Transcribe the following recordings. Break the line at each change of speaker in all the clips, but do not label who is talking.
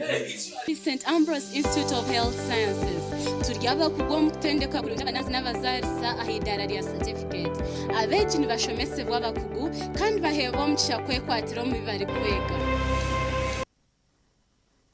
St Ambrose Institute of Health Sciences turi abakugu omu kutendeka kurungi abanansi n'abazaarisa aha idaara rya certificate. Abeegi nibashomesibwa abakugu kandi baheebwa omugisha kwekwatira omu bi barikwega.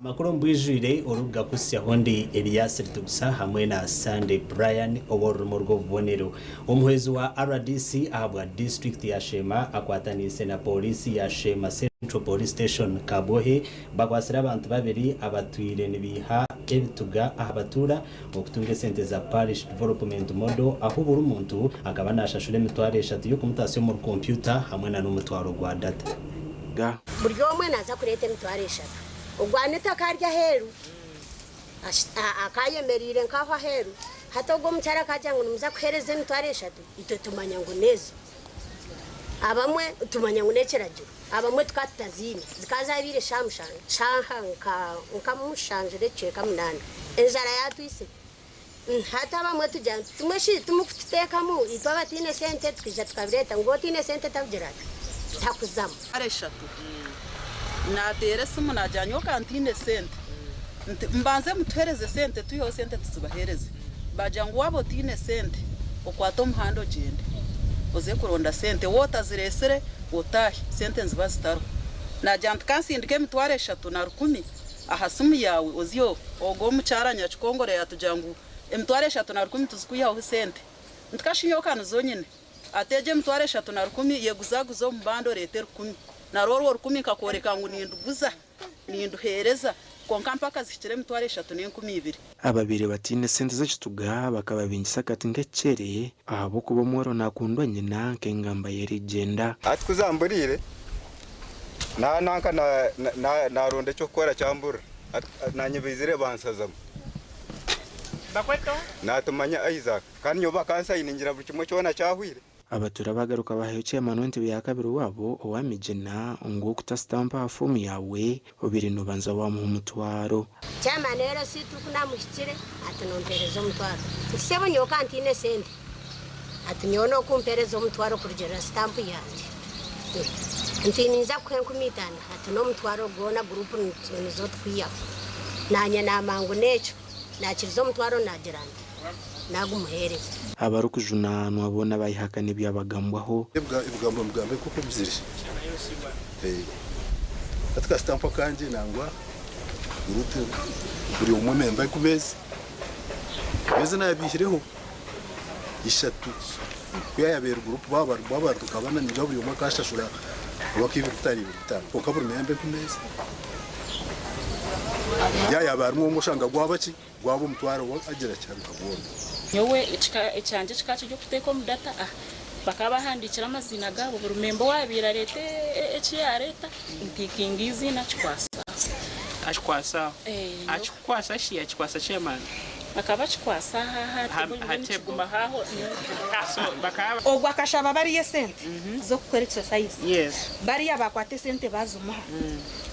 Amakuru omu bwijwire orikugakuhitsyaho ndi Elias Ritugusa hamwe na Sunday Brian ow'orurimi orw'obubonero. Omuhwezi wa rdc ahabwa disiturikiti ya Sheema akwataniise na Pooriisi ya Sheema Central Police Station Kabwohe Bakwatsire abantu babiri abatwire nibaiha ebituga aha batuura okutunga esente za Parish Development Model ahu buri muntu akaba nashashura emitwaro eshatu y'okumutaasya omuri kompyuta hamwe na n'omutwaro gwa data.
Buri omwe naaza kureeta emitwaro eshatu. Ogwo Anita akaba ari aheeru, akaba ayemereire nk'aho aheeru. Hati ogwo omukyara akaagira ngu nimuza kuheereza emitwaro eshatu, itwe tumanya ngu n'ezo. Abamwe tumanya ngu n'ekiragiro, abamwe tukaba tutaziine. Zikaba zaabaire shaaha mushanju, shaaha nka mushanju n'ekicweka munaana. Enjara yaatwitsire. Hati abamwe tugira nti tumwe shi timukututeekamu itwe abataine sente tukaija tukabireeta ngu otaine sente takugira ata? Takuzamu.
Emitwaro eshatu. Naateera esimu naagira nyowe ka ntaine sente nti mbanze mutuheereze sente twiheho sente tuzibaheereze. Baagira ngu waaba otaine sente okwate omuhanda ogyende oze kuronda sente waaba otazireetsire otaahe sente niziba zitariho. Naagira nti ka nsindike emitwaro eshatu na rukumi aha simu yaawe oze ogwo omukyara Nyakikongoro yaatugira ngu emitwaro eshatu na rukumi tizikwihaho sente. Nti kashi nyowe ka nizo nyine. Ati egyo emitwaro eshatu na rukumi yeguzaguze omu bandi oreete rukumi. Narwo orwo rukumi nkakworeka ngu ninduguza, ninduheereza, kwonka mpaka zihikire emitwaro eshatu n'enkumi ibiri.
Ababaire bataine sente z'ekituga bakababingisa akati nk'ekikyere ahabw'okuba omworo naakundwa nyina nk'engamba y'erigyenda.
Hati ku zamburiire, nanka naaronda eky'okukora kyamburira. Naanye baizire bansazamu. Naatumanya Isaac. Kandi nyowe bakansayiningira buri kimwe kyona kyahwire.
Abatuura bagaruka bahayo chairman w'entebe ya kabiri waabo owa Migyina ngu okuta sitampu aha foomu yaawe obaire nobanza wamuha omutwaro.
Chairman LC ku namuhikire ati nompereza omutwaro. Nti sebo nyowe ka ntiine sente. Ati nyowe nokumpereza omutwaro kurugirira sitampu yangye. Nti ninza kukuha 5000 ati nomutwaro gwona group nizo tukwihaho. Nanye namangu nekyo nakiriza omutwaro nagira nti. Naagumuheereza.
Abarikujunaanwa boona baayehakana ebyabagambwaho.
Ebigambo mbigambe nk'oku bizire. Hati kasitampu akangye nangwa guruupu buri omwe memba ari kumeeza. Meeza naabiihireho ishatu ku yaayabaire guruupu baaba bari tukaba ningira buri omwe akashashura oba nka ibiri bitaano ibiri bitaano kwonka buri memba eri kumeeza. Yaaba harimu omwe oshanga gwaba ki? Gwaba omutwaro we agira kiharuka gwona.
Nyowe ekyangye kikaba kiri okuteeka omu data bakaba bahandiikire amaziina gaabo buri memba owaabaire areeta eki yaareeta ntiikinga eiziina akikwasa aho.
Akikwasa aho. Akikukwasa shi akikwasa chairman?
Akaba akikwasa aho aha table
Aha
mbwenu
table.
kiguma aho.
So bakaba.
Ogwo akashaba bariya esente z'okukora exercise.
Yes.
Bariya baakwata esente baazimuha.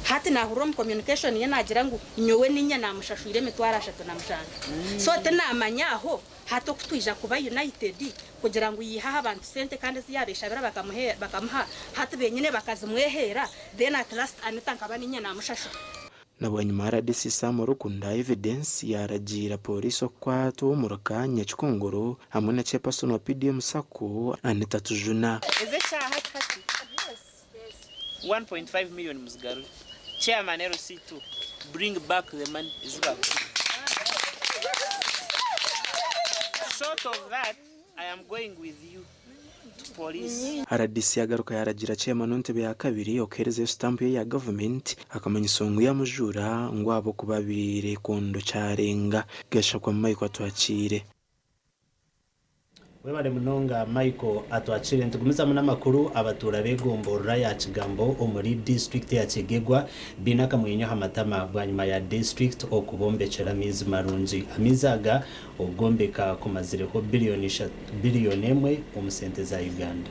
Hati naahurira omu communication ye naagira ngu Nyowe niinye naamushashwire emitwaro 37. So tinaamanya aho hati oku twija kuba united kugira ngu yihe aha abantu sente kandi ezi yaabeeshabira bakamuha hati benyine bakazimweheera then at last Anita nkaba niinye naamushashura.
Na bwanyima rdc Sam Rukunda Evidence yaaragiira Pooriisi okukwata ow'omuruka Nyakikongoro hamwe na Chairperson wa PDM Sacco, Anita Tujuna.
Ez'eshaaha hati hati 1.5 million muzigarure. Chairman LC2 bring back the money ezi bakuhaire. Short of that I am going with you to police.
Rdc yagaruka yaragira Chairman w'entebe ya kabiri okuherezayo sitampu ye ya gavumenti akamanyiso ngu yamujuura ngu ahabw'okuba abaire ekondo kyarenga. Gashakwa Michael Atwakiire.
Webare munonga Michael Atwakire. Nitugumizamu n'amakuru, abatuura b'egomborora ya Kigambo omuri disiturikiti ya Kyegegwa baine akamwenyo aha matama bwanyima ya disiturikiti okubombekyera amaizi marungi. Amaizi aga okugombeka kumazireho biriyoni emwe omu sente za Uganda.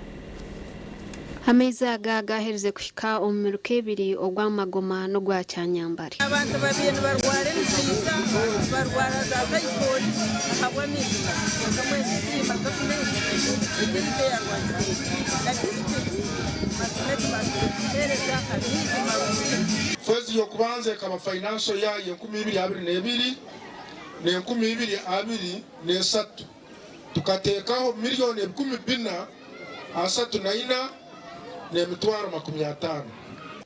Amaizi aga gaaherize kuhika omu miruka ebiri ogwa Magoma n'ogwa Kyanyambare.
Abantu babaire nibarwara Nibarwara nibarwara za typhoid ahabw'amaizi mabi. Kwonka mbwenu nitusiima gavumenti egi erikeyarwanisa egi na disiturikiti mazima etubaasize kutuheereza amaizi marungi.
Feezi y'okubanza ekaba financial year y'enkumi ibiri abiri n'ebiri n'enkumi ibiri abiri n'esatu tukateekaho miriyoni 434 n'emitwaro 50.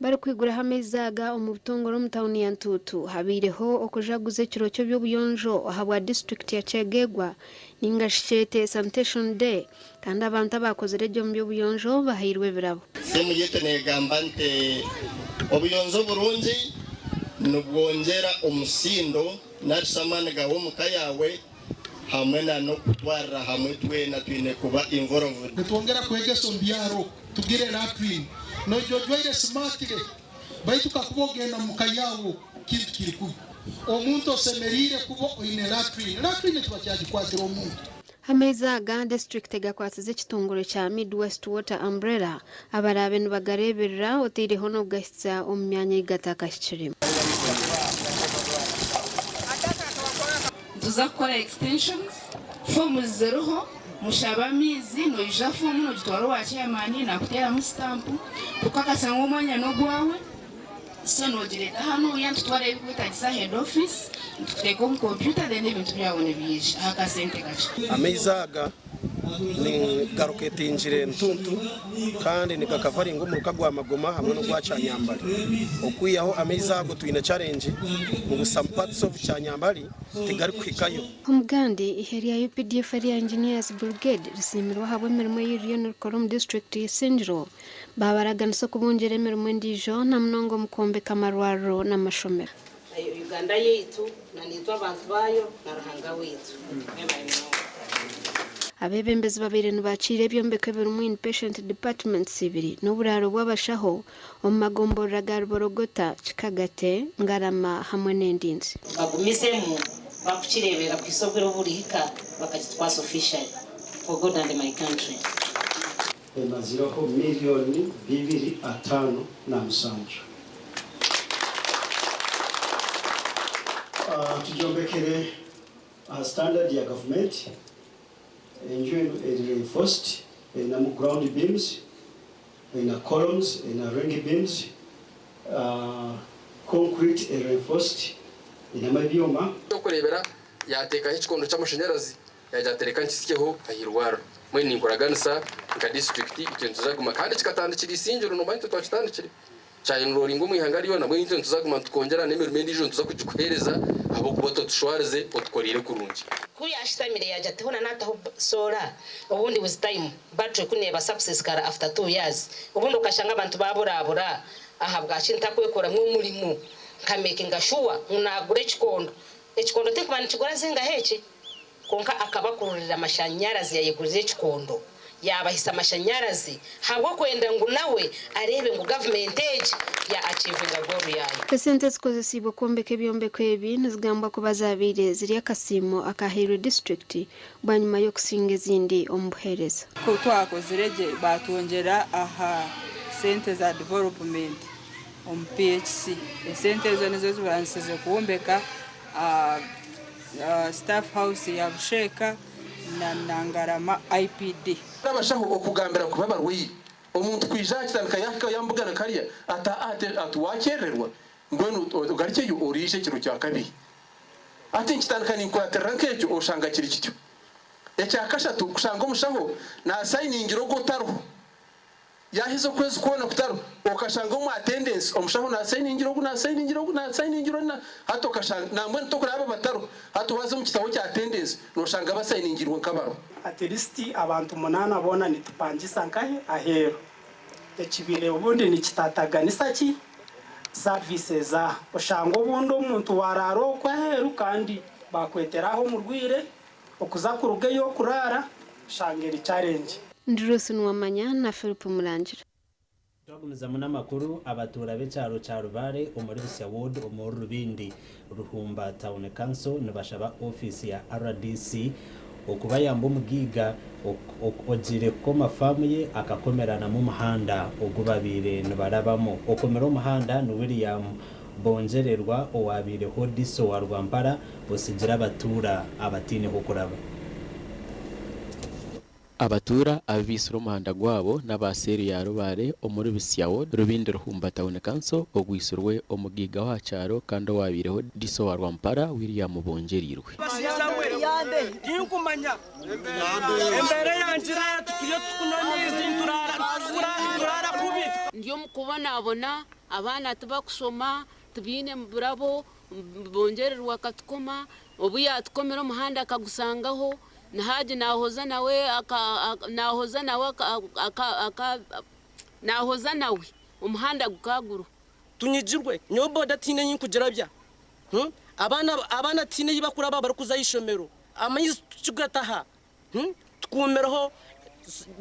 Barikwiguraho amaizi aga omu butongore omu tawuni ya Ntuutu, habaireho okujaguza ekiro ky'eby'obuyonjo ahabwa disiturikiti ya Kyegegwa ninga shi kyete Sanitation Day kandi abantu abakozire gye omu by'obuyonjo bahairwe ebirabo.
Simu yaitu negamba nti obuyonjo burungi nibwongyera omusindo nari amaani gawe omuka yaawe hamwe na n'okutwarira hamwe twena twine kuba involved.
Nitwongera kwegesa omu byaro tugire latrine noija ojwaire smartly, baitu kakuba ogenda muka yawe kintu kiri kubi. Omuntu osemeriire kuba oine latrine, latrine kiba kyagikwatira omuntu.
Amaizi aga disiturikiti gakwasize ekitongore kya Mid-West Water Umbrella abaraabe nibagareeberera oteireho n'okugahitsya omu myanya ei gatakahikiremu.
Nituza kukora extensions, forms ziriho, mushaba amaizi, noija fomu nogitwara owa chairman nakuteeramu sitampu kukakasa ngu omwanya n'ogwawe, so nogireeta hanuuya nitutwara ebirikwetagisa head office nitukuteeka omu computer then ebintu byawe nibiija aha kasente kakye.
Amaizi aga nigaroketingire Ntuntu kandi nigakavaringa omuruka gwa Magoma hamwe n'ogwa Kyanyambali. Okwihaho amaizi ago twine challenge ngu some parts of Kyanyambali tigarikuhikayo.
Omugandi, eihe rya UPDF erya Engineers Brigade risiimirwe ahabw'emirimo ei ririyo nirikora omu disiturikiti y'Isingiro. Baabaraganisa okubongyera emirimo endiijo na munonga omu kwombeka amarwariro n'amashomero.
Uganda yaitu na naitwe abantu baayo na Ruhanga waitu. Mwebare munonga.
Abeebembezi babaire nibaakiira ebyombeko ebirimu in-patient departments ibiri n'oburaaro bw'abashaho omu magomborora ga Ruborogota, Kikagate, Ngarama hamwe n'Endinzi.
Bagumizemu bakukireeberera kuhitsya obwire obu burihika bakakitwasa officially for God and my country.
Emazireho miliyoni 257. Tugyombekere aha standard ya gavumenti. Enju enu eri reinforced, erinamu ground beams, erina columns, erina ring beams, concrete eri reinforced, erinamu ebyoma.
Okureebera yateekaho ekikondo ky'amashanyarazi yagira ati reka nkisikeho ah'irwariro. Mbwenu ninkoraganisa nka disiturikiti itwe nituzaguma kandi kikatandikira Isingiro, noomanya itwe twakitandikire kyaenrollinga omu ihanga ryona. Mbwenu itwe nituzaguma nitukwongyera n'emirimo endiijo, nituza kugikuheereza ahabw'okuba ototushwarize, otukoreire kurungi.
Ku yaashitamire yaagira ati hoona naataho solar, obundi with time battery ku neebaasa kusiisikara after 2 years, obundi okashanga abantu baaburabura. Ahabwaki ntakwekoramu omurimo nka-makinga sure ngu naagura ekikondo? Ekikondo tinkuba nikigura zingahi eki? Kwonka akabakururira amashanyarazi, yayegurira ekikondo, yaabahisa amashanyarazi ahabw'okwenda ngu nawe areebe ngu gavumenti egi ya achievinga goal yaayo.
Esente ezikozesiibwe kwombeka ebyombeko ebi nizigambwa kuba zabaire ziri akasiimo akahairwe disiturikiti bwanyima y'okusinga ezindi omu buheereza.
Ku twakozire gye batwongyera aha sente za development omu PHC. Esente ezo nizo zibansize kwombeka staff house ya Busheeka na Nangarama IPD.
Abashaho okugambira kuba abarwaire omuntu kwija aha kitandika yahika yambugana karya ata ati ati wakyerererwa, mbwenu ogarukyeyo oriije ekiro kya kabiri. Ati nkitandika ninkwatirira nk'ekyo oshanga kiri kityo. Ekyakashatu, kushanga omushaho nasayiningira ogwo otariho, yaheza okwezi kwona kutariho, okashanga omu attendance omushaho nasayiningira ogu, nasayiningira ogu, nasayiningira onu, hati okashanga nambwenu tokuraba batariho. Hati waza omu kitabo kya attendance noshanga basayiningirwe nk'abariho.
At least abantu munaana boona nitupangisa nkahe aheeru. Ekibiina obundi nikitataganisa ki services aha. Oshanga obundi omuntu waraara okwo aheeru kandi bakwetera aho omurwaire okuza kuruga ei okuraara oshanga eri challenge.
Ndi Ruth Nuwamanya na Philip Murangira.
Twagumizamu n'amakuru. Abatuura b'ekyaro kya Rubare omuri Busya Ward omuri Rubindi Ruhumba Town Council nibashaba ofiisi ya RDC okubayamba omugiiga ogiire kukoma faamu ye akakomeranamu omuhanda ogu babaire nibarabamu. Okomire omuhanda ni William. Bongyererwa owabaireho DISO wa Rwampara busigire abatuura abataineho kuraba.
Abatuura ababaitsire omuhanda gwabo n'aba seeri ya Rubare omuri Busia Ward, Rubindi Ruhumba Town Council ogwisirwe omugaiga w'aha kyaro kandi owabaireho DISO wa Rwampara William Bongyereirwe.
Tinkumanya embeera yangira tutuye tukunywa amaizi turara kubi.
Ndi omu kubonabona, abaana tibakushoma, tibaine burabo, Bongyererwa akatukoma, obu yatukomera omuhanda akagusangaho, Nahagi nahoza nawe nahoza nawe nahoza nawe omuhanda gukaguru.
Tunyigirwe nyowe boda tiine nyinkugira bya abaana tiine yibakura bari kuza ishomero amaizi tukigataha tukumireho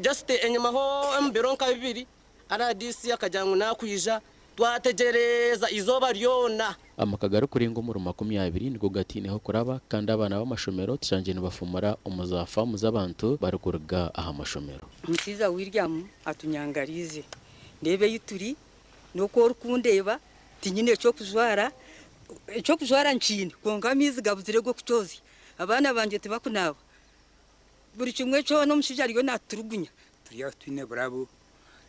just enyuma ho emibiro nka bibiri RDC akagira ngu nakwija twategereza izooba ryona.
Amaka garikurenga omuri 20 nigo gatiineho kuraba kandi abaana b'amashomero tushangire nibafumura omu za faamu z'abantu barikuruga aha mashomero.
Omushaija William atunyangarize ndeebe ei turi n'oku orikundeeba tinyine eky'okujwara, eky'okujwara nkiine kwonka amaizi gabuzire g'okukyozya, abaana bangye tibakunaaba, buri kimwe kyona omushaija ariyo naaturugunya.
Turi aho twine burabo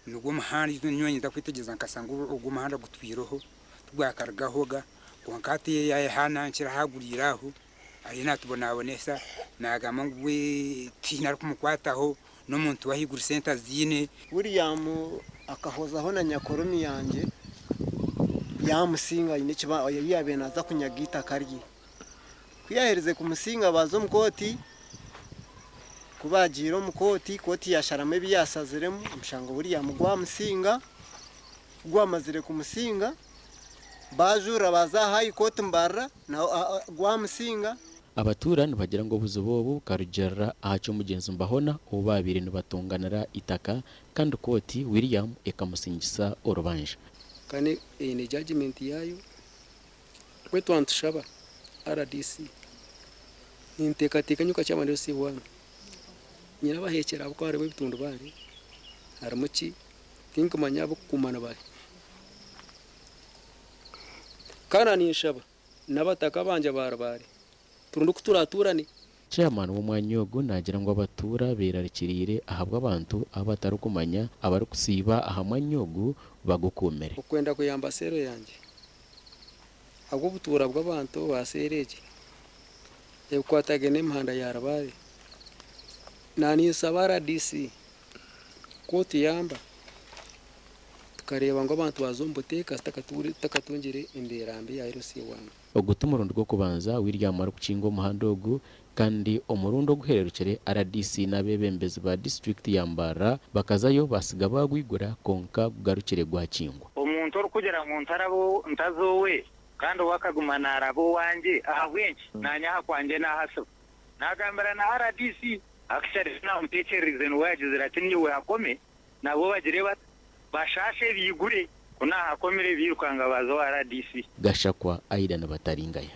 nigwo omuhanda nyowe nyenda kwetegyereza nkasanga ogwo omuhanda gutwireho tugwakarugahoga kwonka hati yahanankira haguriire aho ariyo natubonabonesa nagamba ngu we tihaine arikumukwataho n'omuntu w'ahaiguru sente aziine.
William akahozaho na nyakoromi yangye yamusinga aine yabaire naaza kunyaga eitaka rye. Ku yaaherize kumusinga baaza omu kooti, ku baagiire omu kooti, kooti yasharamu ebi yashaziremu, omushango William gwamusinga, gwamazire kumusinga, baajurira baaza aha High Court Mbarara gwamusinga.
Abatuura nibagira ngu obuzibu obu bukarugirira aha ky'omugyenzi Mbahona obu baabaire nibatonganira eitaka kandi kooti William ekamusingisa orubanja.
Kandi eine judgment yaayo kwe twantushaba RDC ninteekateeka nyowe kyaba ndiyo wange nyina abahekyera abo harimu ebitundu bari harimu ki tinkumanya abokukumana bari kandi ninshaba n'abataka bangye ba Rubare turunde oku turaturane.
Chairman w'omwanya ogu naagira ngu abatuura beerarikiriire ahabw'abantu abatarikumanya abarikusiiba aha mwanya ogu bagukuumire.
Okwenda kuyamba seero yangye ahabw'obutuura bw'abantu ba seero egi ebikwatagaine n'emihanda ya Rubare naninsaba RDC kutuyamba tukareeba ngu abantu baza omu buteeka tutakatungire embeera mbi ya LC wange.
Ogu ti murundi gw'okubanza William arikukinga omuhanda ogu kandi omurundi oguhererukire RDC n'abeebembezi ba disitulikiti ya Mbarara bakazayo basiga bagwigura kwonka gugarukire gwakingwa.
Omuntu orikugira ngu ntazowe kandi owakaguma naaraba owange ahabw'enki naanye aha kwangye naahasiba nagambira na RDC akishari namuteekyererize niwe yagizire ati niiwe hakome nabo bagire bati bashashe bigure kunahakomire birukanga baza wa RDC.
Gashakwa Aidan Bataringaya.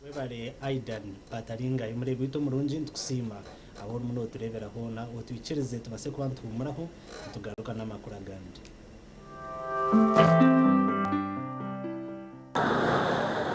Webare Aidan Bataringaya murebi waitu omurungi nitukusiima aho orimu nootureebera hoona otwikirize tubase kuba nituhumuraho tugaruka n'amakuru agandi.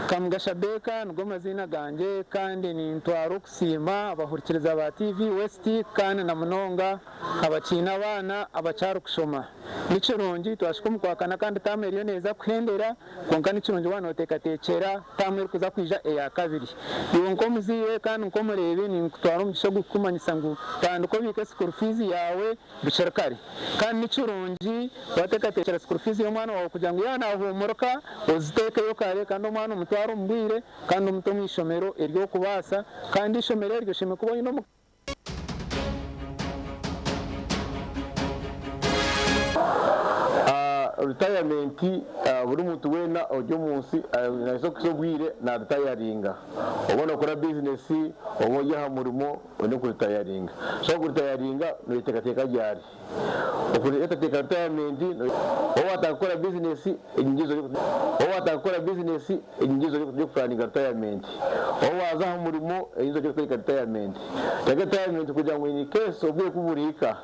Kamugasha Beka nigo mazina gangye kandi nintwara okusiima abahurikiriza ba TV West kandi na munonga abakiina abaana abakyari kushoma. Nikirungi twashika omu kwakana kandi taamu eriyo neeza kuhendera kwonka nikirungi waaba nooteekateekyera taamu erikuza kwija eya kabiri. Iwe nk'omuzaire kandi nk'omureebi ninkutwara omugisha ogw'okukumanyisa ngu tandika obiike school fees yaawe bukiri kare. Kandi nikirungi wateekateekyera school fees y'omwana waawe kugira ngu yaaba naahumurika oziteekeyo kare kandi omwana omutware omu bwire kandi omute omu ishomero ery'okubaasa kandi ishomero eryo oshemeriire kuba oine
Retirement buri muntu weena ori omu nsi naabaasa kuhitsya obwire naaritayaringa oba nookora bizinesi oba ori aha murimo oine kuritayaringa so kuritayaringa noyeteekateeka ryari okuteekateeka retirement oba waatandika kukora bizinesi oba waatandika kukora bizinesi enyingizo ry'okupuraninga retirement oba waaza aha murimo enyingizo ry'okuteeka retirement teeka retirement kugira ngu in case obwire kuburihika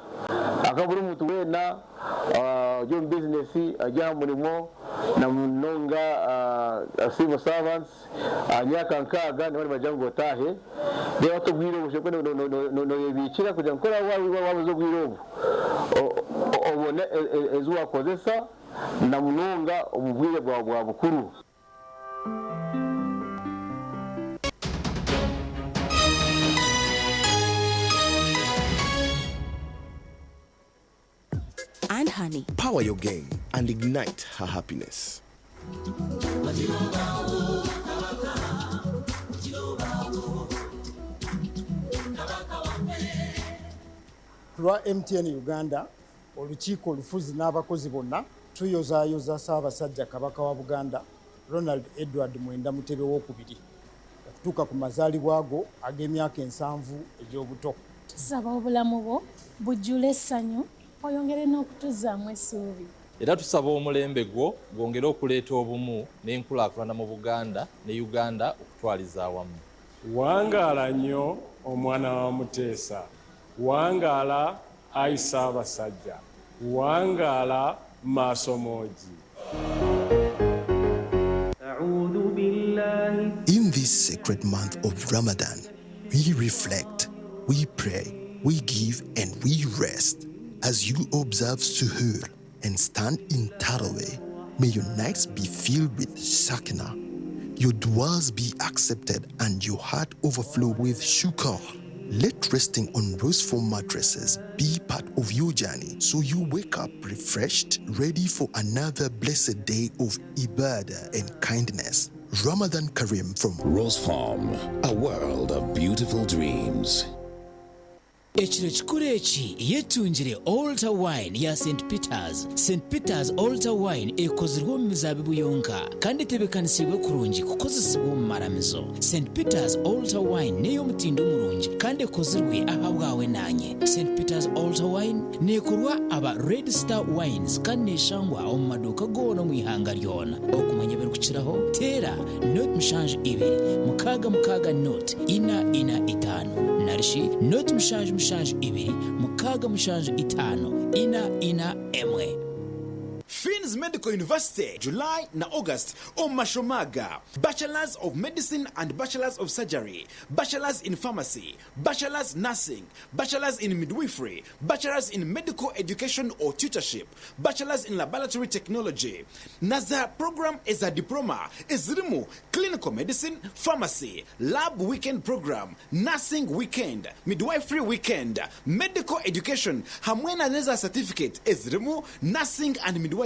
Nka buri muntu weena ori omu bizinesi, ari aha murimo na munonga civil servants, aha myaka nkaaga nibaba nibagira ngu otaahe. Reero hati obwire obu oshemereire kuba nooyebiikira kugira ngu ku oraabe waabuza obwire obu, obone ezi waakozesa na munonga omu bwire bwawe bwa bukuru.
And honey.
Power your game and ignite her happiness.
Ku lwa MTN Uganda, olukiiko olufuzi n'abakozi bonna, tuyozaayoza Ssaabasajja Kabaka wa Buganda, Ronald Edward Mwenda Mutebi Owookubiri okutuuka ku mazaalibwa go ag'emyaka ensanvu egy'obuto.
Tusaba obulamu bwo bujjule essanyu oyongere n'okutuzzaamu essuubi.
Era tusaba omulembe gwo gwongere okuleeta obumu n'enkulaakulana mu Buganda ne Uganda okutwaliza awamu.
Wangaala nnyo omwana wa Muteesa. Wangaala ayi Ssaabasajja. Wangaala Maasomoogi.
In this sacred month of Ramadan, we reflect, we pray, we give, and we rest. As you observe Suhoor and stand in Taraweh, may your nights be filled with Sakina, your duas be accepted, and your heart overflow with shukr. Let resting on rose foam mattresses be part of your journey so you wake up refreshed, ready for another blessed day of ibadah and kindness. Ramadan Kareem from
Rose Farm, a world of beautiful dreams.
Ekiro kikuru eki yetungire Altar Wine ya Saint Peters. Saint Peters Altar Wine ekozirwe omu mizaabibu yonka kandi etebeekanisiibwe kurungi kukozesibwa omu maramizo. Saint Peters Altar Wine n'ey'omutindo murungi kandi ekozirwe ahabwawe naanye. Saint Peters Altar Wine neekorwa aba Red Star Wines kandi neeshangwa omu maduuka goona omu ihanga ryona. Okumanya ebirikukiraho, teera nought mushanju ibiri mukaaga mukaaga nought ina ina itaano narishi nought mushanju mushanju ibiri mukaaga mushanju itaano ina ina emwe.
Finn's Medical University, July na August omu mashomo aga, Bachelors of Medicine and Bachelors of Surgery, Bachelors in Pharmacy, Bachelors Nursing, Bachelors in Midwifery, Bachelors in Medical Education or Tutorship, Bachelors in Laboratory Technology na za puroguraamu eza Diploma ezirimu Clinical Medicine, Pharmacy, Lab Weekend Program, Nursing Weekend, Midwifery Weekend, Medical Education hamwe na n'eza satifiketi ezirimu Nursing and Midwifery,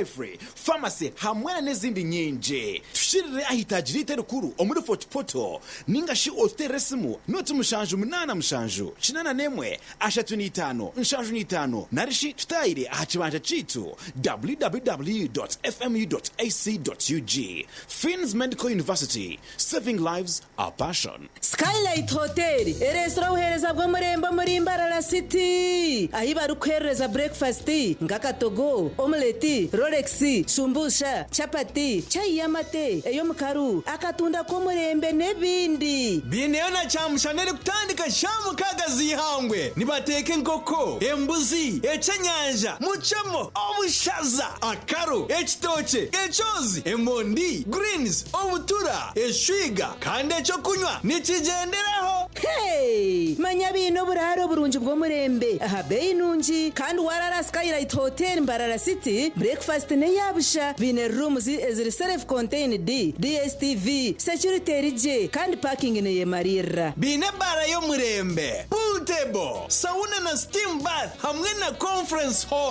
Pharmacy hamwe na n'ezindi nyingi. Tushirire aha itaagi ryaitu erikuru omuri Fort Portal ninga shi otuteerere esimu noti 78 81 35 75 nari shi tutaayire aha kibanja kyaitu www.fmu.ac.ug. Finn's Medical University, saving lives, our passion.
Skylight Hotel ereetsire obuheereza bw'omurembe omuri Mbarara City ahi barikuheerereza burekifasiti nk'akatogo, omuleti, rolex, shumbusha, chapati, chai y'amate, ey'omukaru, akatunda k'omurembe n'ebindi.
Biineyo na kyamushana erikutandika shaaha mukaaga z'eihangwe. Nibateeka enkoko, embuzi, eky'enyanja, mucemo, obushaza, akaru, ekitookye, ekyozi, emondi, greens, obutura, eshwiga kandi eky'okunywa nikigyenderaho.
Hey! Manya biine oburaaro burungi bw'omurembe aha beeyi nungi kandi waraara Skylight Hotel Mbarara City, breakfast n'eya busha. Biine rooms eziri self contained, DSTV, security eri gye kandi parking neyemariirira.
Biine ebaara y'omurembe, pool table, sauna na steam bath hamwe na conference hall.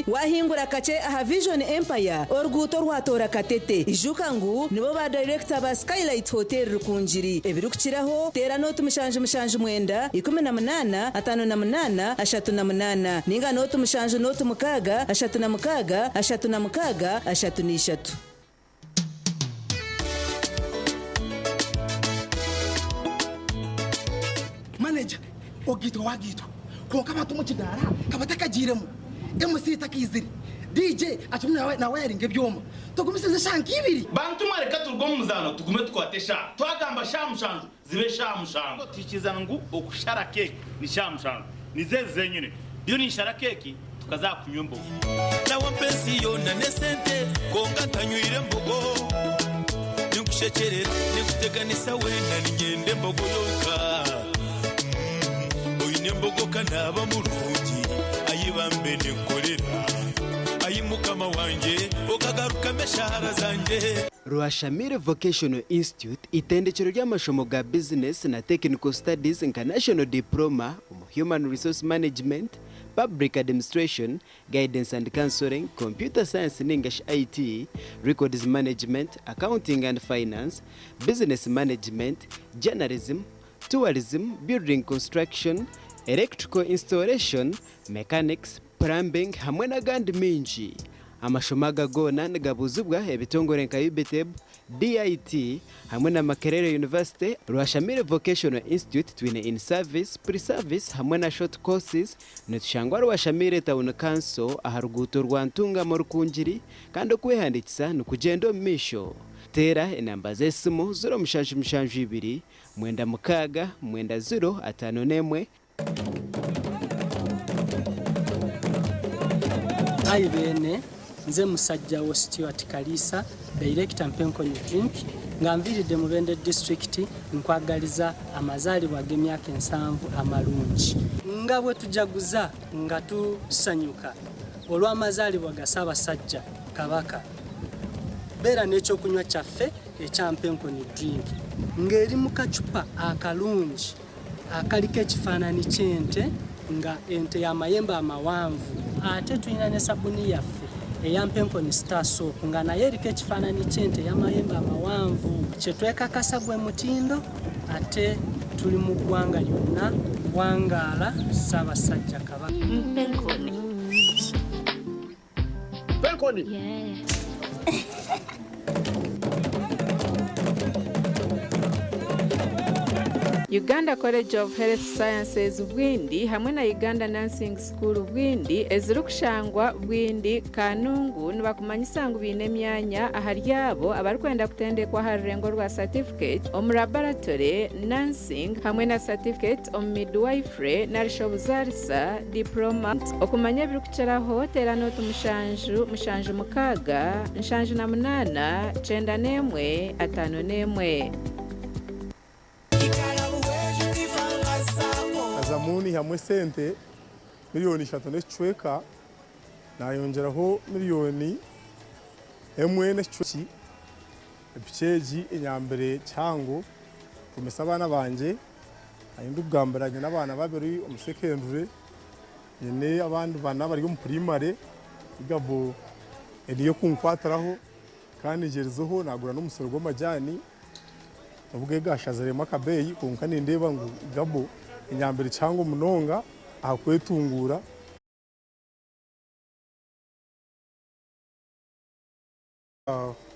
Wahingura kakye aha Vision Empire oruguuto orwatoora Katete. Ijuka ngu nibo ba dayirekita ba Skylight Hotel Rukungiri. Ebirikukiraho teera nooti 779 18 58 38 ninga nooti 7 nooti 6 36 36 33.
Manager, ogaitwa wagaitwa kwonka abantu omu kidaara ka batakagiiremu, MC takaizire, DJ akirimu nawayaringa ebyoma. Tugumisirize eshaaha nk'ibiri.
Bantu mwe reka turuge omu muzaano tugume tukwate eshaaha. Twagamba shaaha mushanju,
Zibe eshaaha mushanju. Tuhikirizana ngu okushara keeki ni shaaha mushanju. Nizo ezi zenyine. Ndiyo ninshara keeki tukaza aha kunywa embogo.
Nawe ampa ensi yoona n'esente kwonka ntanywire mbogo. Ninkushekyerera, ninkuteganisa weena niinyenda embogo yonka. Oine embogo ka naaba murungi, ayi bambe ninkukorera. Ayi Mukama wangye, okagarukamu eshaara zangye.
Rwashamire Vocational Institute itendekyero ry'amashomo ga bizinesi na Technical Studies nka National Diploma omu Human Resource Management, Public Administration, Guidance and Counselling, Computer Science ninga shi IT, Records Management, Accounting and Finance, Business Management, Journalism, Tourism, Building Construction, Electrical Installation, Mechanics, Plumbing hamwe n'agandi maingi. Amashomo aga goona nigabuuzibwa ebitongore nka UBTEB, DIT hamwe na Makerere University, Rwashamire Vocational Institute twine in service, pre service hamwe na short courses. Nitushangwa Rwashamire Town Council aha ruguuto rwa Ntungamo Rukungiri kandi okwehandiikisa nikugyenda omu maisho. Teera enamba z'esimu 0772 96 90 51.
Ayi Beene, nze musajja wo Stuart Kaliisa, Director Mpenkonyi Drink, nga nviiridde Mubende District nkwagaliza amazaalibwa ag'emyaka ensanvu amalungi. Nga bwetujaguza nga tusanyuka olw'amazaalibwa ga Ssaabasajja Kabaka, beera n'ekyokunywa kyaffe ekya Mpenkonyi Drink ng'eri mu kacupa akalungi akaliko ekifaananyi ky'ente nga ente ya mayembe amawanvu. Ate tulina ne sabuni yaffe eya Mpenkoni Star Soap nga nayo eriko ekifaananyi ky'ente ey'amayembe amawanvu. Kye twekakasa gwe mutindo ate tuli mu ggwanga lyonna. Wangaala Ssaabasajja Kabaka.
Mpenkoni.
Mpenkoni.
Uganda College of Health Sciences Bwindi hamwe na Uganda Nursing School Bwindi ezirikushangwa Bwindi, Kanungu nibakumanyisa ngu baine emyanya ahari abo abarikwenda kutendekwa aha rurengo rwa certificate omu laboratory, nursing hamwe na certificate omu midwifery narishi obuzaarisa, diploma. Okumanya ebirikukiraho teera nooti mushanju, mushanju mukaaga, nshanju na munaana, 91, 51.
Azamu naihamu esente miriyoni ishatu n'ekicweka nayongyeraho miriyoni emwe n'ekicweka. Epiki egi enyambire kihango kushomesa abaana bangye. Ahi ndikugambira nyine abaana babiri omu secondary, nyine abandi bana bari omu primary. Igabo eriyo kunkwatiraho kandi ngyerizeho nagura n'omusiri gw'amajaani. Obwe gashaziremu akabeeyi kwonka nindeeba ngu Igabo enyambire kihango munonga aha kwetunguura.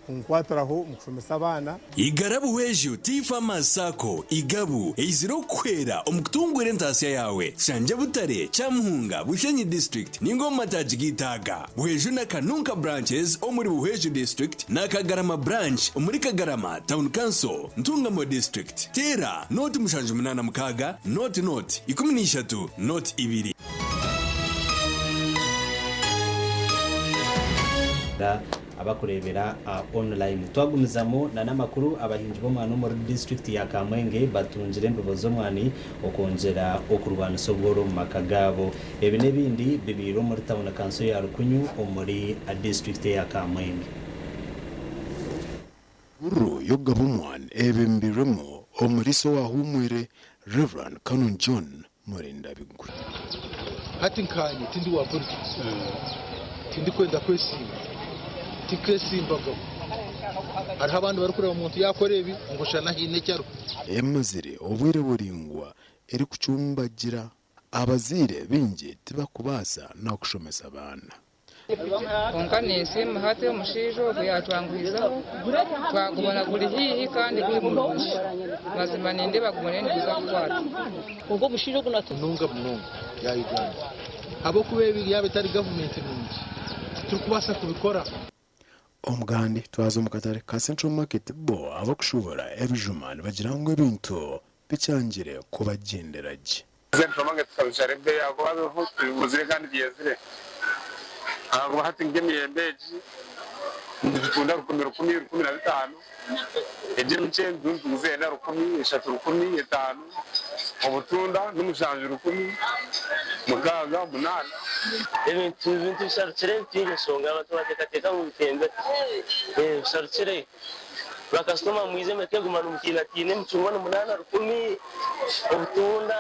Kunkwatiraho omu kushomesa abaana.
Igara Buhweju Tea Farmers Sacco, Igabu, eizire okukuhwera omu kutunguura entaasya yaawe. Tushangye Butare, Kyamuhunga, Bushenyi District ninga omu mataagi g'eitaaga. Buhweju na Kanunka Branches omuri Buhweju District na Kagarama Branch omuri Kagarama Town Council, Ntungamo District. Teera nooti 786 nooti nooti 13 nooti 2.
Abakureebera aha online. Twagumizamu na n'amakuru, abahingi b'omwani omuri disiturikiti ya Kamwenge batungire embibo z'omwani okwongyera okurwanisa obworo omu maka gaabo. Ebi n'ebindi bibaire omuri tauni kanso ya Rukunyu omuri disiturikiti eya Kamwenge.
Hururu y'okugaba omwani ebembirwemu omuriisa owahuumwire Rev. Canon John Murindabigwi.
Hati nkanye tindi wa politics, tindikwenda kwesimba, tinkesimbagaho. Hariho abandi barikureeba omuntu yaakora ebi ngu oshana haine eki arikukora.
Emazire obwire buraingwa erikucumbagira, abazaire baingi tibakubaasa n'okushomesa abaana.
Kwonka ninsiima hati omushaija ogu yaatwanguhizaho twagubona guri haihi kandi guri murungi. Mazima nindeeba gumwe niguza kukwata.
Kwonka omushaija ogu natu. Munonga munonga ya Uganda ahabw'okuba ebi yaaba etari gavumenti nungi titurikubaasa kubikora.
Omugandi twaza omu katare ka Central Market bo abakushuubura ebijuma nibagira ngu ebintu bikyangire kubagyendera gye.
Central Market tukabishara ebeeyi ahakuba biho tubiguzire kandi byezire ahakuba hati nk'emiyembe egi nitugitunda 1000 1000 1500 egi emikye nituguza ena 1000 eshatu 1000 etaano obutunda ni 7 1000 6 8.
Ebintu ebintu bisharukire bitiine nshonga abantu bateekateeka ngu bitembere bisharukire bakasitoma mwize mureke kuguma nimutiinatiina emicungwa ni 8 1000 obutunda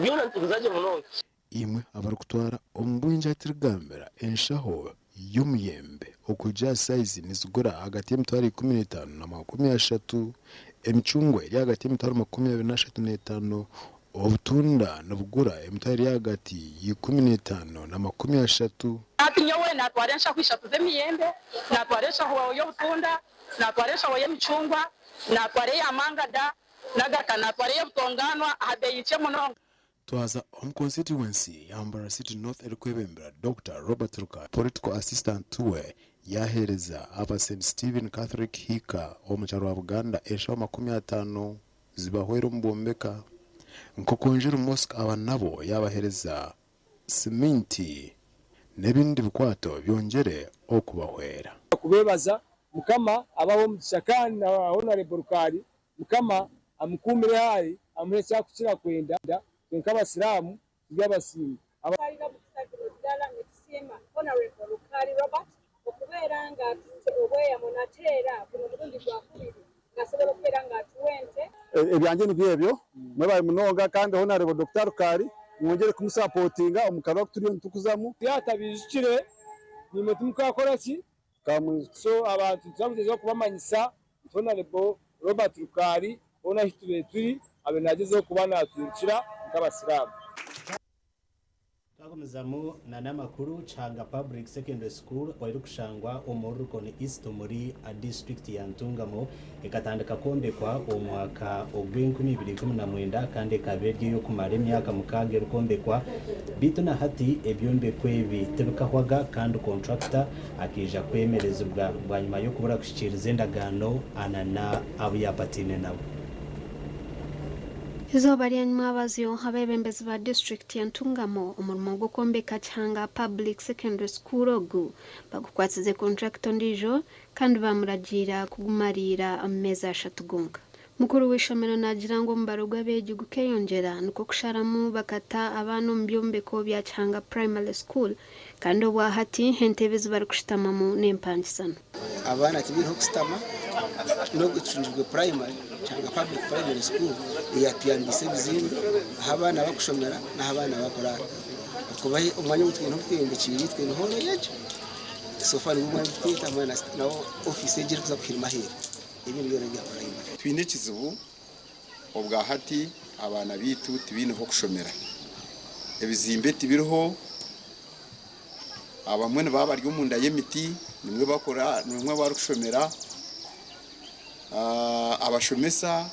byona nituguza gye munonga.
Imwe abarikutwara omu bwingi atirigambira enshaho y'omuyembe okujya sayizi nizigura hagati y'emitwaro 15 na 30, emicungwa eri hagati y'emitwaro 23 na 5, obutunda nibugura emitwaro eri hagati ya 15 na 30.
Hati nyowe natwara enshaho 3 z'emiyembe, natwara enshaho y'obutunda, natwara enshaho y'emicungwa, natwara ey'amangada, nagaruka natwara ey'obutonganwa aha beeyi nkye munonga.
Twaza omu constituency ya Mbarara City North erikwebembera Dr Robert Rukali, Political Assistant we yaheereza aba St Stephen Catholic Hiika omu kyaro wa Buganda enshaho 50 zibahwera omu bwombeka. Nkokonjeru Mosque aba nabo yabaheereza siminti n'ebindi bikwato byongyere okubahwera.
Kubebaza Mukama abaho omugisha kandi na Honorable Rukali Mukama amukuumire hari amuhe ekyakukira kwenda twe nk'abasiraamu turi abasiima.
Twalina mukisa guno ddala ne tusiima Honorable Rukali Robert okubeera ng'atutte obweyamo nate era guno mulundi gwakubiri ng'asobola okubeera ng'atuwa ente.
Ebyangye nibyo ebyo mwebale munonga kandi Honorable Dr. Rukali mwongere kumusapotinga omu karuru aku turiyo nitukuzamu.
Yatabijukire nimwe timukakora ki so abantu turamutezeho kubamanyisa Honorable Robert Rukali hoona ahu tube turi abe nagezeho kuba natwirukira nk'abasiraamu.
Twagumizamu na n'amakuru. Kihanga Public Secondary School erikushangwa omu Rukoni East omuri district ya Ntungamo ekatandika kwombekwa omu mwaka ogw'e2019 kandi ekaba eri ey'okumara emyaka 6 erikwombekwa, beitu na hati ebyombeko ebi tibikahwaga kandi contractor akaija kwemerezibwa bwanyima y'okubura kuhikiiriza endagaano anana abu yapatiine nabo.
Izooba rya nyumwabazyo abeebembezi ba disitulikiti ya Ntungamo omurimo gw'okwombeka Kihanga Public Secondary School ogu bagukwasize contractor ondiijo kandi bamuragiira kugumariira omu meezi 3 gonka. Mukuru w'ishomero naagira ngu omubaro gw'abeegi gukeyongyera nikwo kusharamu bakata abaana omu byombeko bya Kihanga Primary School kandi obwahati entebe ezi barikushutamamu n'empangisano.
Abaana tibiriho kusitama nubwo tucungirwe primary cyangwa public primary school yatuyambise ebizimbe aho abaana bakushomera n'aho abaana bakurara kuba omwanya ogutwine obutweyombekiire twine hall yegyo sofa nibwo omwanya ogutwita hamwe na office egyo erikuza kuhirima aheeru ebindi byona bya primary.
Twine ekizibu obwa hati abaana bitu tibiineho kushomera, ebizimbe tibiriho, abamwe nibaba bari omunda y'emiti nimwe bakora nimwe barikushomera, abashomesa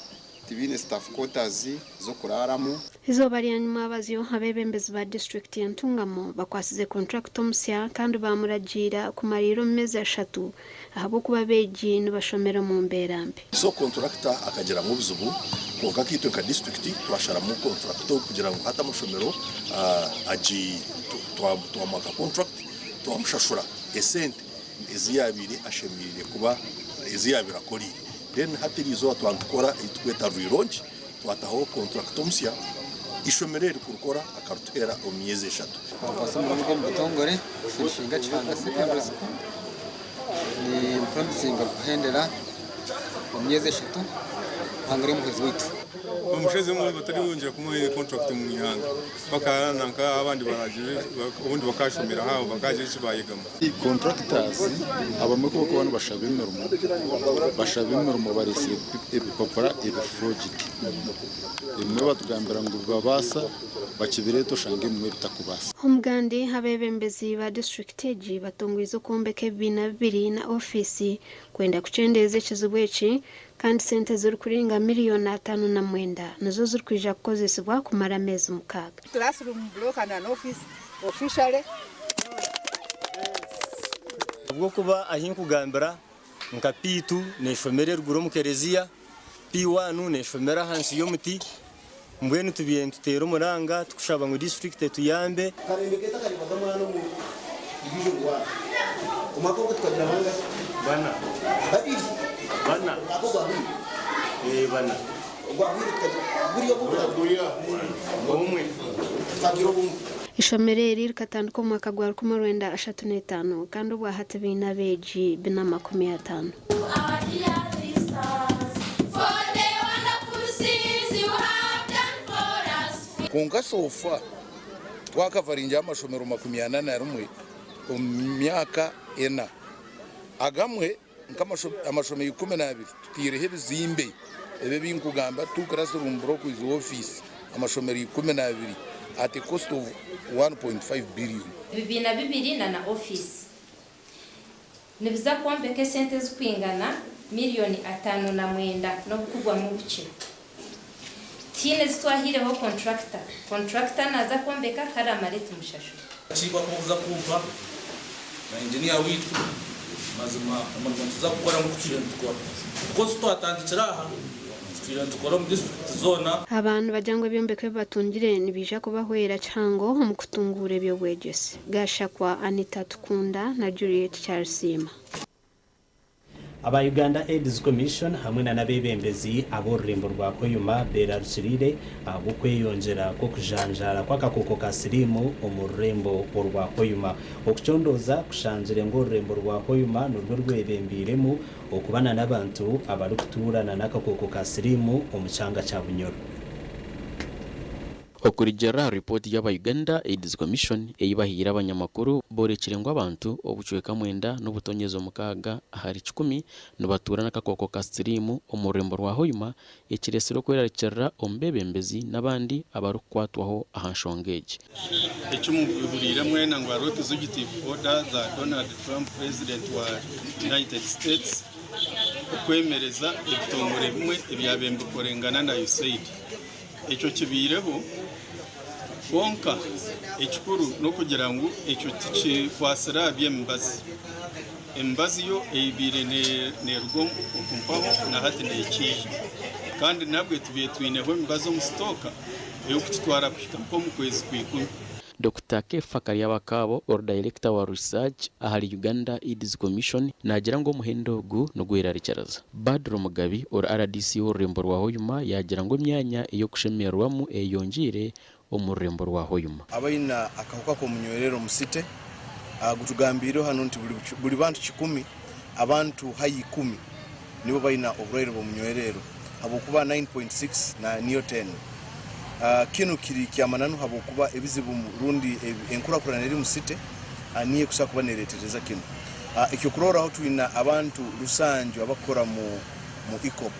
tibiine staff quarters z'okuraramu.
Izooba rya nyumwabazyo abeebembezi ba disitulikiti ya Ntungamo bakwasize contractor omusya kandi bamuragiira kumariira omu meezi 3 ahabw'okuba abeegi nibashomera omu mbeera mbi.
So contractor akagiramu obuzibu kwonka kitwe nka district twasharamu contractor kugira ngu hati amashomero agi twamwaka contract twamushashura esente ezi yabiire ashemereire kuba ezi yabiire akoriire. Then hati eriizooba twantukora eitukweta relaunch twataho contract omusya ishomero eri kurukora akarutuheera omu myezi 3.
Bakwasa omurimo gw'omu butongore kufinishinga Kihanga Secondary School ni promisinga kuhendera omu myezi 3 hangari omuhwezi waitu.
Omushezi omwe batariyongera kumuha contract mu ihanga bakarana nka abandi baragire ubundi bakashomera habo bakagira icyo bayigamo.
Contractors abamwe kuko bano bashaba imirimo baresire ebipapura ebiforged imwe batugambira ngo babasa bakibireto shange imwe bitakubasa.
Omugandi abeebembezi ba district egi batongwize okwombeka ebibiina 2 na ofisi kwenda kuchendeeza ekizibu eki kandi sente zirikurenga miliyoni 59 nizo zirikwija kukozesebwa kumara ameezi 6.
Classroom block and an office officially.
Ubwo kuba ahinkugambira
Nka P2 neeshomera eruguru omu kereziya, P1 neeshomera ahansi y'omuti. Mbwenu tubaire nituteera omuranga tukushaba ngu disiturikiti etuyambe.
Akarembe kaitu akareebwaga omwana omu division one. Omwaka ogwo tukagira bangahi?
Bana.
Babiri.
Bana.
Omwaka ogwahwire?
Ee, bana.
Ogwahwire tukagira guriya ogwo?
Omwe.
Tukagira obumwe.
Ishomero eri rikatandika omu mwaka gwa 1935 kandi obwahati baine abeegi 450.
Kwonka so far twakavaringira amashomero 41 omu myaka ena. Agamwe nk'amashomero 12 tutaireho ebizimbe ebi ebinkugamba, two classroom block with office, amashomero 12 at a cost of 1.5 billion.
Ebibiina bibiri na na ofiisi nibiza kwombeka esente ezirikwingana miriyoni 59 n'obukugwamu obukye. Tihaine ezi twahaireho kontrakita. Kontrakita naaza kwombeka kare amare tumushashure.
Akakiiko aku barikuza kumpa na engineer waitu mazima omurimo nituza kukora nk'oku tutwire nitukora. Because tutwatandikire aha tutwire nitukora omu district zoona.
Aba nibagira ngu ebyombeko ebi batungire nibiija kubahwera kihango omu kutunguura eby'obwegyese. Gashakwa Anita Tukunda na Juliet Kyarisiima.
Aba Uganda AIDS Commission hamwe na n'abeebembezi ab'orurembo rwa Hoima beerarukiriire ahabw'okweyongyera kw'okujanjaara kw'akakooko ka siriimu omu rurembo orwa Hoima. Okucondooza kushangire ngu orurembo rwa Hoima nirwo rwebembeiremu okuba na n'abantu abarikutuurana n'akakooko ka siriimu omu kyanga kya Bunyoro.
Okurugiirira aha ripooti y'aba Uganda AIDS Commission ei bahaire abanyamakuru, boorekire ngu abantu obucweka mwenda n'obutonyezi omukaaga ahari kikumi nibatuura n'akakooko ka siriimu omu rurembo rwa Hoima ekiretsire okwerarikirira omu beebembezi n'abandi abarikukwatwaho aha nshonga egi.
Eki muhuriire mwena ngu hariho Executive Order za Donald Trump President wa United States okwemereza ebitongore bimwe ebyabaire nibikorengana na USAID. Ekyo kibaireho, kwonka ekikuru n'okugira ngu ekyo tikikwatsire aha by'emibazi. Emibazi yo eibaire neeruga okumpaho na hati neekiija. Kandi nabwe tubaire twineho emibazi omu sitooka ey'okututwara kuhika nk'omu kwezi kwa ikumi.
Dokita Kefa Karyabakaabo ori dayirekita wa Research ahari Uganda AIDS Commission naagira ngu omuhendo ogu nigwerarikiriza. Badru Mugabi ori rdc w'orurembo rwa Hoima yaagira ngu emyanya ey'okushemererwamu eyeyongyeire omu rurembo rwa Hoima.
Abaine akahuka k'omunywerero omu city gutugambiireho hanu nti buri bantu kikumi, abantu haihi ikumi nibo baine oburwaire bw'omunywerero habwokuba 9.6 na niyo 10. Kinu kiri ky'amananu habwokuba ebizibu rundi enkurakurana eri omu city niyo ekusobora kuba neretereza kinu. Ekyokurorraho twine abantu rusanju abakukora mu EACOP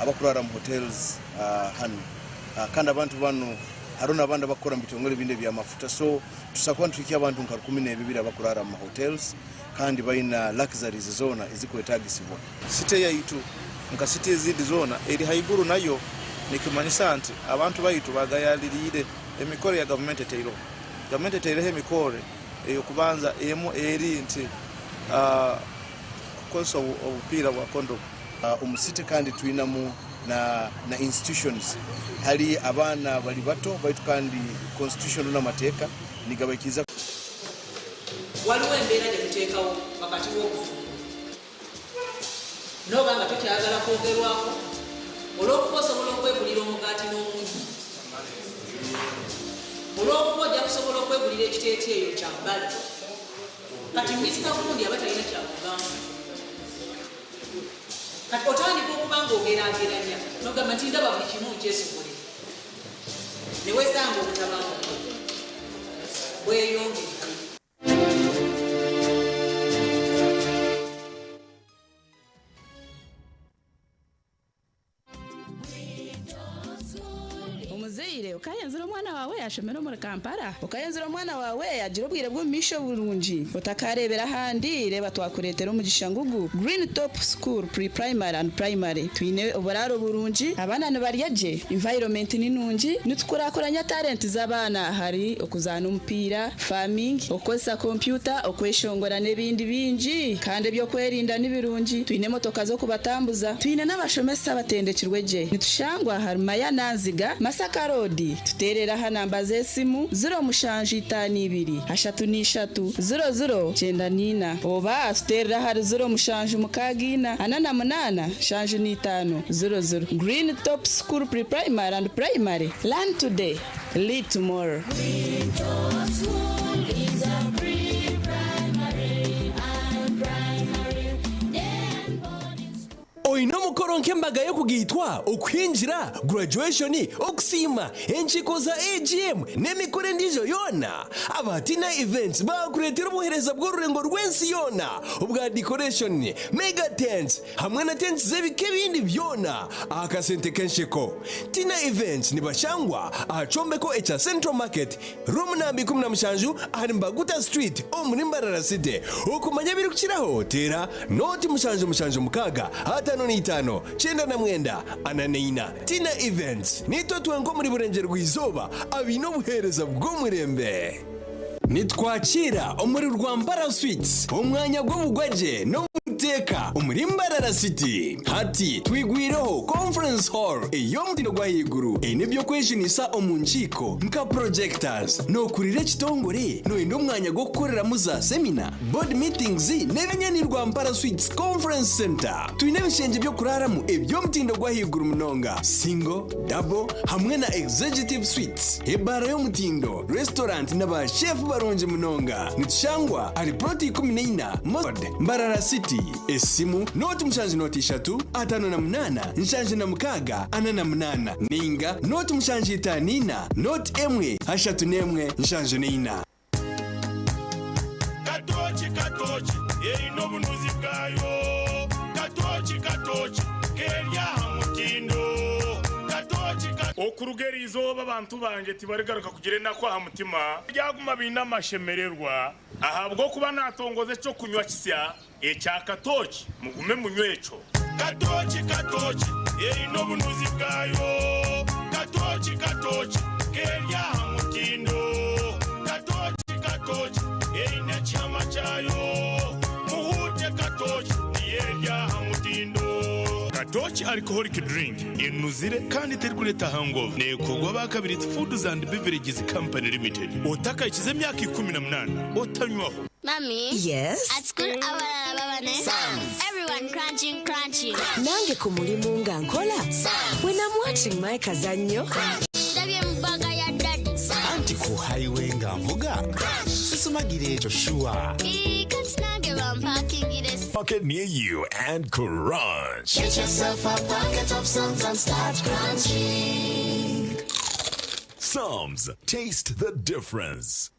abakurara mu hotels hanu kandi abantu banu haroho n'abandi abakukora mu bitongole ebindi eby'amafuta so tusobora kuba nituhikya abantu nka rukumi n'ebibiri abakurara mu hotels kandi baine luxuries zoona ezikwetagisibwa.
City yaitu nka city ezindi zoona eri haiguru nayo nikimanyisa nti abantu baitu bagayaririire emikoro ya gavumenti eteireho. Gavumenti eteireho emikoro ey'okubanza emu eri nti kukozesa obupiira bwa kondomu.
Omu city kandi twinamu na na institutions hali abaana bali bato baitu kandi constitution rundi amateeka nigabaikiriza.
Waliwo embeera gye tuteekawo wakati w'obufumbo. N'oba nga tokyayagala kwogerwako olw'okuba osobola okwegulira omugaati n'omunnyo, olw'okuba ojja kusobola okwegulira ekiteeteeyi okyambale. Kati Mister Gundi aba talina ky'akugamba. Kati otandika okuba ng'ogeraageranya n'ogamba nti ndaba buli kimu nkyesobolera. Ne weesanga obutabanguko bweyongedde.
Omuzaire
Muzaire, okayenzire omwana waawe yashomera omuri Kampala? Okayenzire omwana waawe yagira obwire bw'omumaisho burungi? Otakareebera ahandi, reeba twakureetera omugisha ngugu, Green Top School Pre-Primary and Primary. Twine oburaaro burungi, abaana nibarya gye, environment ni nungi, nitukurakuranya talent z'abaana ahari okuzaana omupiira, farming, okukozesa kompyuta, okweshongora n'ebindi bingi. Kandi eby'okwerinda ni birungi, twine emotoka z'okubatambuza, twine n'abashomesa abatendekirwe gye. Nitushangwa ahari Mayana Nziga, Masaka Road. Tuteerere aha namba z'esimu, 0752 33 00 94 oba tuteerere ahari 0764 48 75 00. Green Top School Pre-Primary and Primary, learn today, lead tomorrow.
Oine omukoro nk'embaga y'okugaitwa, okuhingira, graduation, okusiima, enkiiko za AGM n'emikoro endiijo yoona? Aba Tina Events baakureetera obuheereza bw'orurengo rw'ensi yoona obwa decoration, mega tents hamwe na tents z'ebika ebindi byona aha kasente k'ensheko. Tina Events nibashangwa aha kyombeko ekya Central Market, Room namba 17 ahari Mbaguta Street omuri Mbarara City. Okumanya ebirikukiraho teera nooti 776 55 99 44. Tina Events, Niitwe twenka omuri Burengyerwa-izooba abaine obuheereza bw'omurembe. Nitwakiira omuri Rwampara Suites, omwanya gw'obugwagye n'obuteeka omuri Mbarara City. Hati twigwireho Conference Hall ey'omutindo gw'ahaiguru eine eby'okwejunisa omu nkiiko nka projectors. Nookurira ekitongore nooyenda omwanya gw'okukoreramu za semina, board meetings n'ebindi ni Rwampara Suites Conference Centre. Twine ebishengye by'okuraaramu eby'omutindo gw'ahaiguru munonga, single, double hamwe na executive suites, ebaara y'omutindo, restaurant na ba chef barungi munonga. Nitushangwa ahari plot 14 Moscow Road, Mbarara City. Esimu, nooti 7 03 58 76 48 ninga nooti 754 nooti 1 31 74.
Katooki katooki eine obunuzi bwayo Katooki katooki keri aha mutindo Katooki ka.
Okuruga eri izooba abantu bangye tibarigaruka kugira enaku aha mutima, baryaguma baine amashemererwa, ahabw'okuba naatongoza eky'okunywa kisya ekya katooki, mugume munywe ekyo.
Katooki katooki eine obunuzi bwayo Katooki katooki keri aha mutindo Katooki katooki eine ekihama kyayo Muhuute katooki niyo eri aha mutindo.
Katooki Alcoholic Drink enuzire kandi terikureeta hangover. Neekorwa aba Kabiriti Foods and Beverages Company Limited. Otakahikize emyaka 18 otanywaho.
Mummy.
Yes?
At school abalala baba ne Everyone crunching crunching.
Nange ku mulimu nga nkola. When I'm watching my kazannyo.
Ndabye mu bag ya daddy.
Anti ku highway nga nvuga. Sisumagira ekyo sure.
Kati nange bampakingire.
Market near you and crunch.
Get yourself a packet of Psalms and start crunching.
Psalms, taste the difference.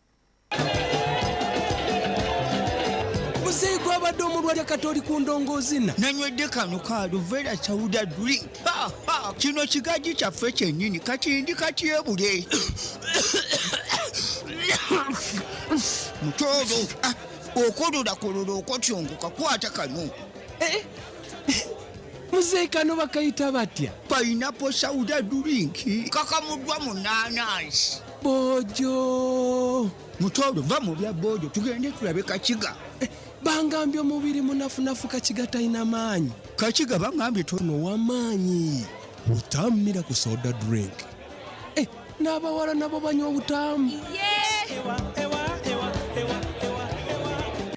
Muzeeyi gwabadde omulwadde kati oli ku ndongoozina.
Nanywedde kano ka Aluvera Soda Drink. Ha, ha, kino kigaji kyaffe kyennyini kati ndi katyebule. Mutooro, ah, okololakololo okotyongoka kwata kano.
Eh, muzeeyi kano bakayita batya?
Pineapple Soda Drink kakamuddwa mu naanansi.
Boojo.
Mutooro va mu bya boojo tugende tulabe Kakiga.
Eh, bangambye omubiri munafunafu Kakiga talina maanyi.
Kakiga bangambye
tono w'amaanyi. Butammira ku soda drink. Eh, n'abawala nabo banywa obutaamu.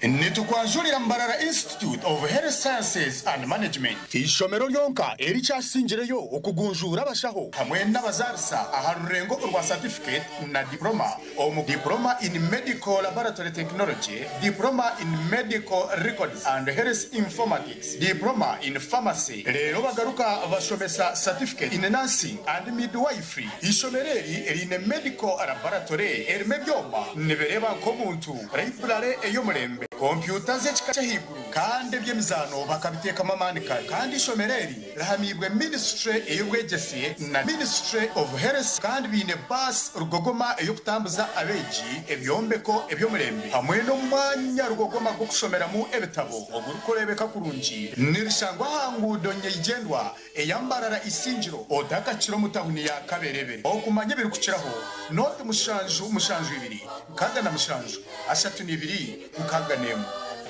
Nitukwanjurira Mbarara Institute of Health Sciences and Management, eishomero ryonka erikyasingireyo okugunjuura abashaho hamwe n'abazaarisa aha rurengo orwa certificate na diploma omu Diploma in Medical Laboratory Technology, Diploma in Medical Records and Health Informatics, Diploma in Pharmacy. Reero bagaruka bashomesa Certificate in Nursing and Midwifery. Eishomero eri riine Medical Laboratory erimu ebyoma nibireeba nk'omuntu, Library ey'omurembe, kompyuta z'ekika ky'ahaiguru. Kandi eby'emizaano bakabiteekamu amaani kare. Kandi eishomero eri rihamiibwe minisitule ey'obwegyese na Ministry of Health kandi baine baasi rugogoma ey'okutambuza abeegi, ebyombeko eby'omurembe hamwe n'omwanya rugogoma gw'okushomeramu ebitabo ogurikureebeka kurungi. Nirishangwa aha nguudo nyeigyendwa eya Mbarara Isingiro otakakira omu tahuni ya Kaberebere. Okumanya ebirikukiraho, nooti mushanju mushanju ibiri 67 32 61.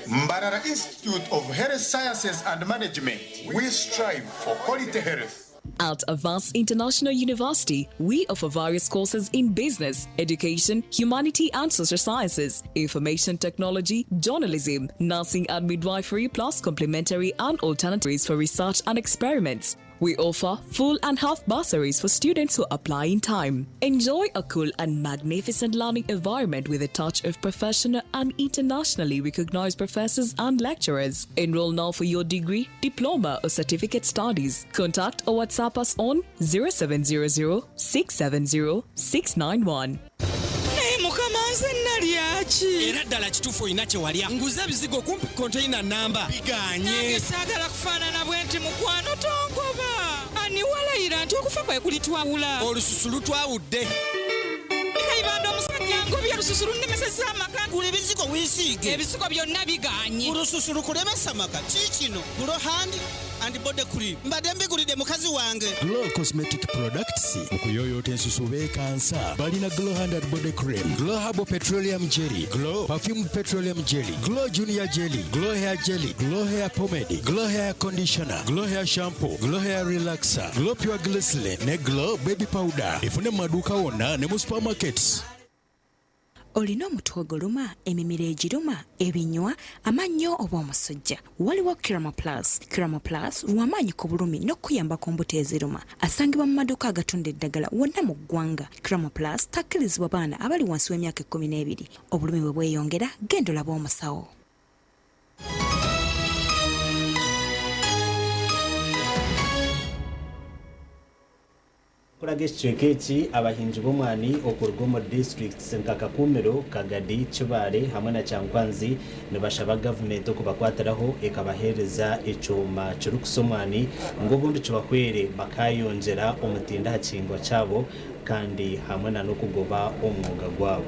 Mbarara Institute of Health Sciences and Management, we strive for quality health.
At Avance International University, we offer various courses in business, education, humanity and social sciences, information technology, journalism, nursing and midwifery, plus complementary and alternatives for research and experiments. We offer full and half bursaries for students who apply in time. Enjoy a cool and magnificent learning environment with a touch of professional and internationally recognized professors and lecturers. Enroll now for your degree, diploma, or certificate studies. Contact or WhatsApp us on 0700 670 691.
Naye mukama nze nalya ki?
Era ddala kituufu olina kye walya. Nguze ebizigo kumpi konteyina nnamba bigaanye.
Nange saagala kufaanana bwe nti mukwano tongoba. Ani walayira nti okufa kwe kulitwawula?
Olususu lutwawudde.
Kayibanda omusajja angobye olususu lunnemesezza amaka.
Gula ebizigo weesiige.
Ebizigo byonna bigaanye.
Olususu lukulemesa amaka. Kiikino Glow Hand and Body Cream. Mbadde mbigulidde mukazi wange.
Glow Cosmetic Products mu kuyooyoota ensusu beekansa balina Glow Hand and Body Cream, Glow Herbal Petroleum Jelly, Glow Perfumed Petroleum Jelly, Glow Junior Jelly, Glow Hair Jelly, Glow Hair Pomade, Glow Hair Conditioner, Glow Hair Shampoo, Glow Hair Relaxer, Glow Pure Glycerin ne Glow Baby Powder. Bifune mu maduuka wonna ne mu supermarkets.
Olina omutwe oguluma, emimiro egiruma, ebinywa, amannyo oba omusujja? Waliwo Kirama Plus. Kirama Plus lw'amaanyi ku bulumi n'okukuyamba ku mbuto eziruma. Asangibwa mu maduuka agatunda eddagala wonna mu ggwanga. Kirama Plus takkirizibwa baana abali wansi w'emyaka 12. Obulumi bwe bweyongera, genda olabe omusawo.
Kuraga ekicweka eki, abahingi b'omwani okuruga omu disiturikiti nka Kakumiro, Kagadi, Kibaale hamwe na Kyankwanzi nibashaba gavumenti okubakwatiraho ekabaheereza ekyoma kirikusa omwani ngu obundi kibahwere bakayongyera omutindo aha kihingwa kyabo kandi hamwe na n'okugoba omwoga gwabo.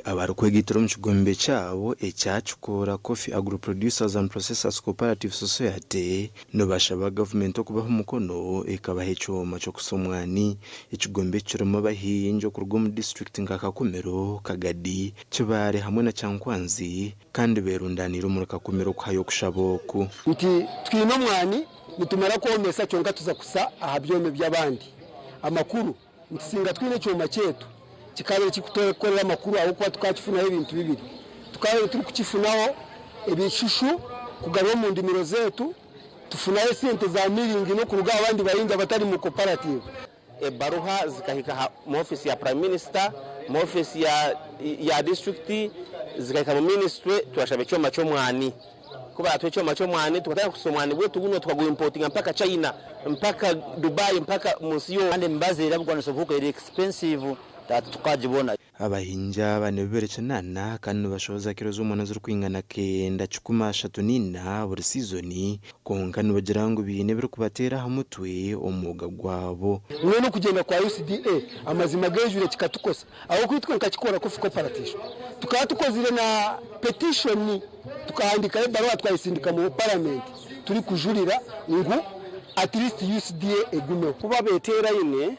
Abarikwegaitira omu kigombe kyabo ekya Kikoora Coffee Agro Producers and Processors Cooperative Society nibashaba gavumenti okubaha omukono ekabaha ekyoma ky'okusa omwani. Ekigombe eki kirimu abahingi okuruga omu disiturikiti nka Kakumiro, Kagadi, Kibaale hamwe na Kyankwanzi kandi berundaniire omuri Kakumiro kuhayo okushaba oku.
Nti twine omwani nitumara kwomesa kyonka tuza kusa aha byoma eby'abandi. Amakuru nti singa twine ekyoma kyaitu kikabaire kirikutukorera amakuru ahabw'okuba tukakifunaho ebintu bibiri. Tukabaire turikukifunaho ebishushu kugarura omu ndimiro zaitu, tufunaho esente za miringi n'okuruga aha bandi bahingi abatari mu koparative.
Ebaruha zikahika mu ofiisi ya Prime Minister, mu ofiisi ya disiturikiti, zikahika mu minisitule twashaba ekyoma ky'omwani. Ku baratuha ekyoma ky'omwani tukatandika kusa omwani gwaitu gunu tukaguimpotinga mpaka China, mpaka Dubai, mpaka omu nsi yoona.
Kandi emibazi erabugwanisa obuhuka eri expensive tatukagibona.
Abahingi aba nibibiri kinaana kandi nibashohoza kiro z'omwana zirikwingana kenda kikumi ashatu n'ina buri sizoni kwonka nibagira ngu baine ebirikubateera aha mutwe omu mwoga gwabo.
Mbwenu okugyenda kwa UCDA amazima geijwire kikatukosa ahabw'okuba itwe nka Kikoora Coffee Cooperative tukaba tukozire na petition tukahandikaho ebaruha twayisindika mu paramenti turikujurira ngu at least UCDA egumeho.
Kuba beteeraine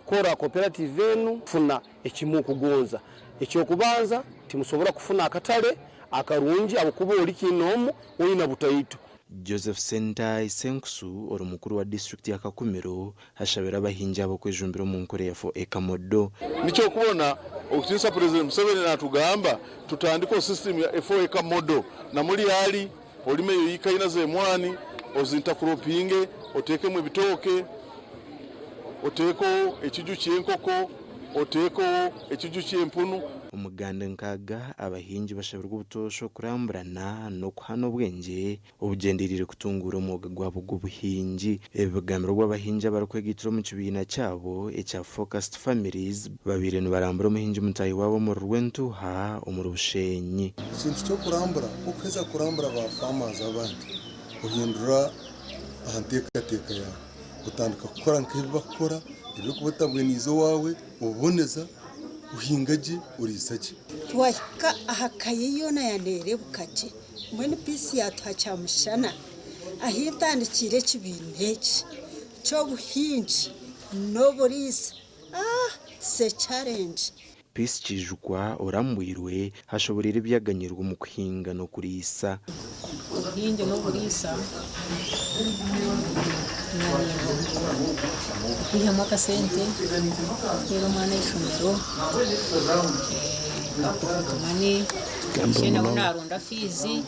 kukora cooperative enu kufuna eki mukugonza. Eky'okubanza timusobora kufuna akatale akarungi ahabw'okuba ori kiinoomu oine butaito.
Joseph Sentayi Ssenkusu ori mukuru wa disiturikiti ya Kakumiro ashabire abahingi aba okwejumbira omu nkora ya For Acre Model.
Nikyo orikubona okutiinisa Purezidenti Museveni naatugamba tutandikeho sisitimu ya For Acre Model na muri ari orime eyo yiika ina z'emwani ozintakuropinge oteekemu ebitooke, oteekeho ekiju ky'enkoko, Oteekeho ekiju ky'empunu.
Omuganda nkaaga abahingi bashabirwe obutoosha okuramburana n'okuhana obwengye obugyendereire kutunguura omwoga gwabo gw'obuhingi. Ebi bigambirwe obu abahingi abarikwegaitira omu kibiina kyabo ekya Focused Families babaire nibarambura omuhingi mutaahi waabo omuri Rwentuuha omuri Bushenyi.
Ekintu ky'okurambura, ku orikuheza kurambura ba farmers abandi, ohindura aha nteekateeka yaawe. Otandika kukora nk'ebi barikukora, ebi orikuba otabweniize owaawe, obiboneza, ohinga gye, oriisa gye.
Twahika aha ka ye yoona yaneerebuka gye. Mbwenu Peace yaatuha kyamushana ahi ntandikiire ekibiina eki ky'obuhingi n'oburiisa. Ah! It's a challenge.
Peace Kijukwa orambwirwe ashoboreire ebyaganyirwe omu kuhinga n'okuriisa.
Obuhingi n'oburiisa kwihamu akasente kuheera omwana eishomero, ka pocket money, ishe nawe naronda fiizi,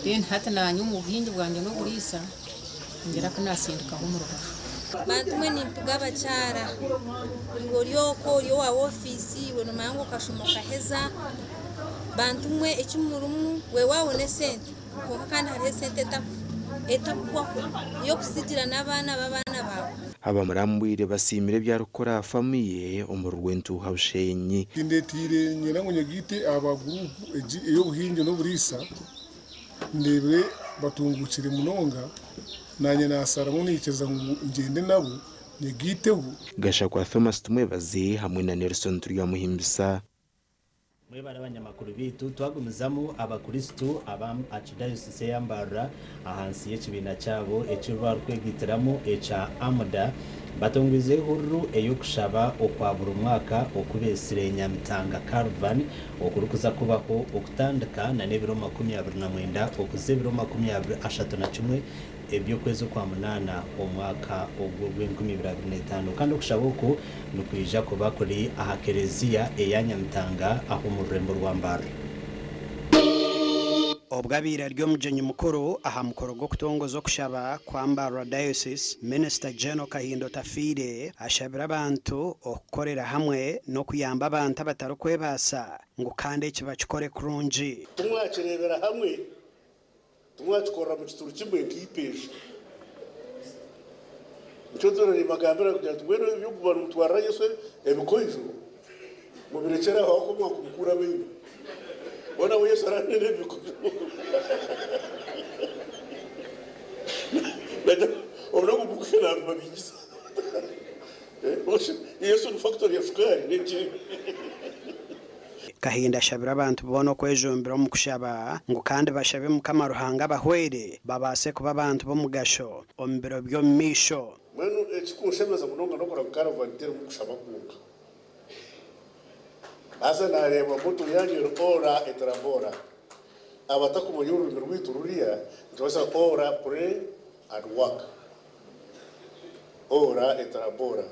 then hati nanye omu buhingi bwangye n'oburiisa ningira ku nasindikaho omu rubaju.
Bantu mwe nimpiga abakyara, iwe ori okwo ori owa wofiisi iwe nomanya ngu okashoma okaheza, bantu mwe eki murimu weewaawo n'esente kwonka kandi hariho esente etakuhwaho ey'okutsigira n'abaana b'abaana baawe.
Abamurambwire basiimire ebi arikukora aha faamu ye omuri Rwentuuha Bushenyi.
Tindeteire niinyenda ngu nyegaite aha ba guruupu egi ey'obuhingi n'oburiisa ndeebe batunguukire munonga Naanye naasaramu naikiriza ngu ngyende nabo, nyegaiteho.
Gashakwa Thomas Tumwebaze hamwe na Nelson Turyamuhimbisa.
Mwebare abanyamakuru beitu twagumizamu abakristu aba Archdiocese eya Mbarara ahansi y'ekibiina kyabo eki barikwegaitiramu ekya AMDA batongwize ehururu ey'okushaba okwa buri mwaka oku beetsire Nyamitanga Caravan okurikuza kubaho okutandika na n'ebiro 29 okuza ebiro 31 eby'okwezi Okwamunaana omwaka ogu ogw'enkumi ibiri abiri n'etaano kandi okushaba oku nikwija kuba kuri aha kereziya eya Nyamitanga aha omu rurembo rwa Mbarara.
Obwo abaire ari omugyenyi mukuru aha mukoro gw'okutongoza okushaba kwa Mbarara Diocese, Minisita General Kahinda Otafiire ashabire abantu okukorera hamwe n'okuyamba abantu abatarikwebaasa ngu kandi eki bakikore kurungi.
Timwakireebera hamwe, timwakikorera mu kituru kimwe nk'eipeesha. Nikyo ntuura nimbagambira kugira nti mbwenu eby'okuguma nimutwarira Yesu ebikoijo, mubirekyere aho ahabw'okuba mwakumukuura amaino. Boona abu Yesu araanene ebikoijo, obunaku bukuhika naabibabingisa. Yesu ni fakitori ya shukaari n'enki?
Kahinda ashabire abantu boona okwejumbira omu kushaba ngu kandi bashabe Mukama Ruhanga abahwere babaase kuba abantu b'omugasho omu biro by'omu maisho.
Mbwenu ekikunshemeza munonga n'okureba ngu Caravan terimu kushaba kwonka. Haza naareeba motto yaanyu eri Ora et Labora. Abatakumanya orurimi rwaitu ruriya nitubaasa Ora, pray and work. Ora et Labora.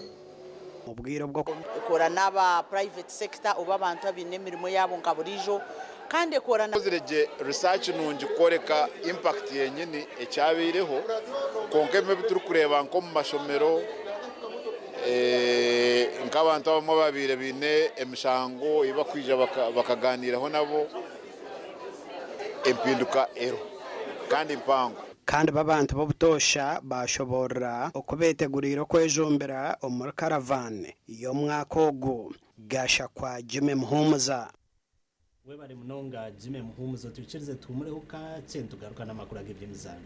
Obwire obwo.
Ekora n'aba private sector oba abantu abaine emirimo yaabo nka buriijo kandi ekora na.
Tukozire gye research nungi kworeka impact yenyini ekyabaireho kwonka ebimwe ebiturikureeba nk'omu mashomero, nk'abantu abamwe ababaire baine emishango ei bakwija bakaganiiraho nabo, empinduka eriho kandi mpango.
Kandi bo abantu b'obutoosha baashoboorora oku beeteguriire okwejumbira omuri karavani y'omwaka ogu. Gashakwa Jimmy Muhumuza.
Webare munonga Jimmy Muhumuza otwikirize tuhumureho kakye nitugaruka n'amakuru ag'eby'emizaano.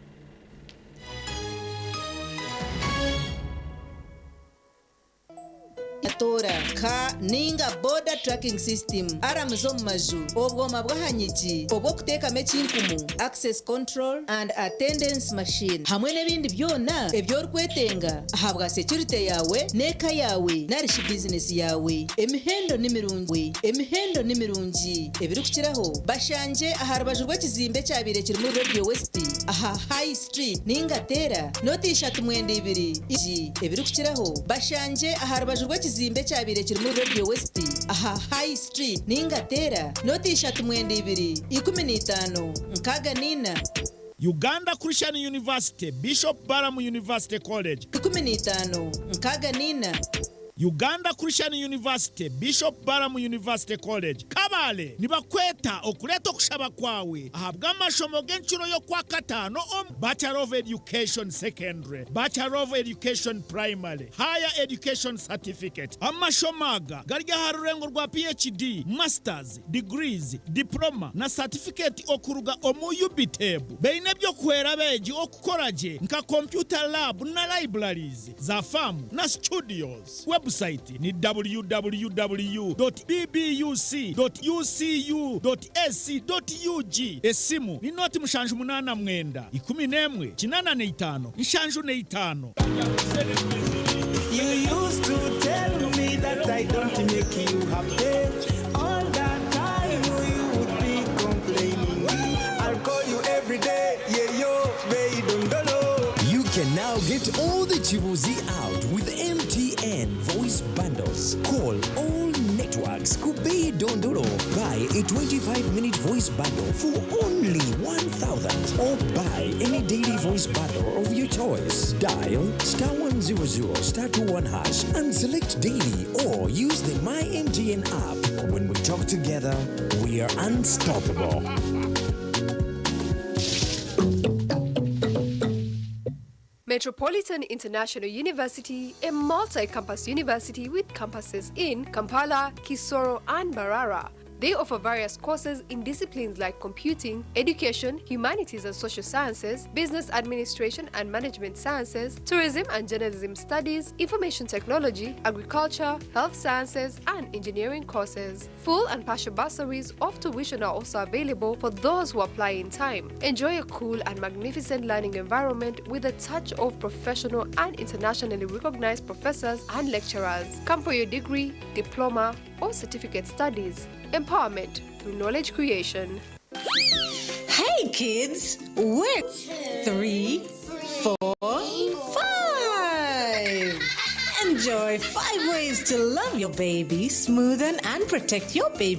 Tora, ka ninga Border Tracking System, aramu z'omu maju, obwoma bw'aha nyigi obw'okuteekamu ekinkumu, access control and attendance machine, hamwe n'ebindi byona ebi orikwetenga ahabwa securite yaawe n'eka yaawe nari shi bizinesi yaawe. Emihendo ni mirungi. Emihendo ni mirungi. Ebirikukiraho, bashangye aha rubaju rw'ekizimbe ekyabaire kirimu Radio West aha High Street ninga teera noti ishatu mwenda ibiri igi. Ebirikukiraho, bashangye aha rubaju rw'ekizimbe ekyabaire kirimu Radio West aha High Street ninga teera noti ishatu mwenda ibiri 15 64.
Uganda Christian University, Bishop Balaam University College.
15 64.
Uganda Christian University, Bishop Balaam University College, Kabale nibakweta okureeta okushaba kwawe ahabw'amashomo g'encuro y'okwakataano omu Bachelor of Education Secondary, Bachelor of Education Primary, Higher Education Certificate. Amashomo aga gari aha rurengo rwa PhD, Masters, Degrees, Diploma na Certificate okuruga omu UBTEB. Baine eby'okuhwera abeegi okukora gye nka computer lab na libraries, za faamu na studios. Website ni www.bbuc.ucu.ac.ug. Esimu ni 079 11 85 75.
You used to tell me that I don't make you happy. All that time you would be complaining. I'll call you every day, yeah yo, baby dondolo.
You can now get all the Chibuzi out with MTN voice bundles. Call all networks Kubei Dondolo. Buy a 25-minute voice bundle for only 1,000 or buy any daily voice bundle of your choice. Dial star 100 star 21 hash and select daily or use the My MTN app. When we talk together, we are unstoppable.
Metropolitan International University, a multi campus university with campuses in Kampala, Kisoro, and Mbarara. They offer various courses in disciplines like computing, education, humanities and social sciences, business administration and management sciences, tourism and journalism studies, information technology, agriculture, health sciences, and engineering courses. Full and partial bursaries of tuition are also available for those who apply in time. Enjoy a cool and magnificent learning environment with a touch of professional and internationally recognized professors and lecturers. Come for your degree, diploma, or certificate studies. Empowerment through knowledge creation.
Hey kids, we're 3, 4, 5. Enjoy 5 ways to love your baby, smoothen and protect your baby.